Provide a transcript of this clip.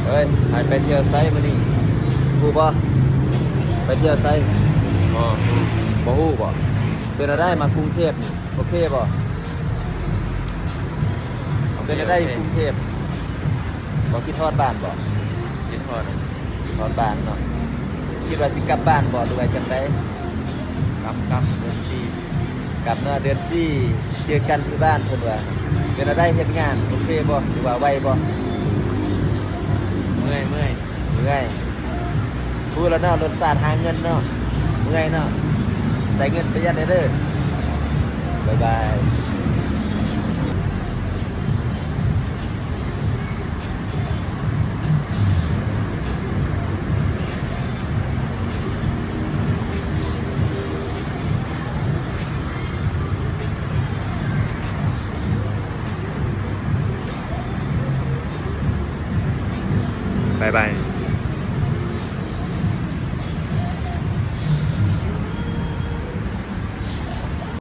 ເອີຍ ໃຜໄປທ່ຽວໃສມື້ນີ້ ຮູ້ບໍ່? ໄປທ່ຽວໃສ? ບໍ່ຮູ້. ບໍ່ຮູ້ບໍ? ເປັນແນວໃດ ມາກຸງເທບນີ້ ໂອເຄບໍ່? ເປັນແນວໃດ ໂອເຄ ກຸງເທບ? ບໍ່ຄິດຮອດບ້ານບໍ? ຄິດຮອດ. ຄິດຮອດບ້ານເນາະ. ຄິດວ່າຊິກັບບ້ານບໍ ຫຼືວ່າຈັ່ງໃດ? ກັບ ກັບ ເດືອນສີ່ ກັບເນາະ. ເດືອນສີ່ເຈີກັນຢູ່ບ້ານເພິ່ນວ່າ. ເປັນແນວໃດ ເຮັດງານໂອເຄບໍ່ ຫຼືວ່າໄວບໍ່? ເມື່ອຍ ເມື່ອຍ ເມື່ອຍ. ຮູ້ແລ້ວເນາະ ລົດຊາດຫາເງິນເນາະ. ເມື່ອຍເນາະ. ໃຊ້ເງິນປະຢັດແດ່ເດີ. ບາຍບາຍ. ບາຍບາຍ.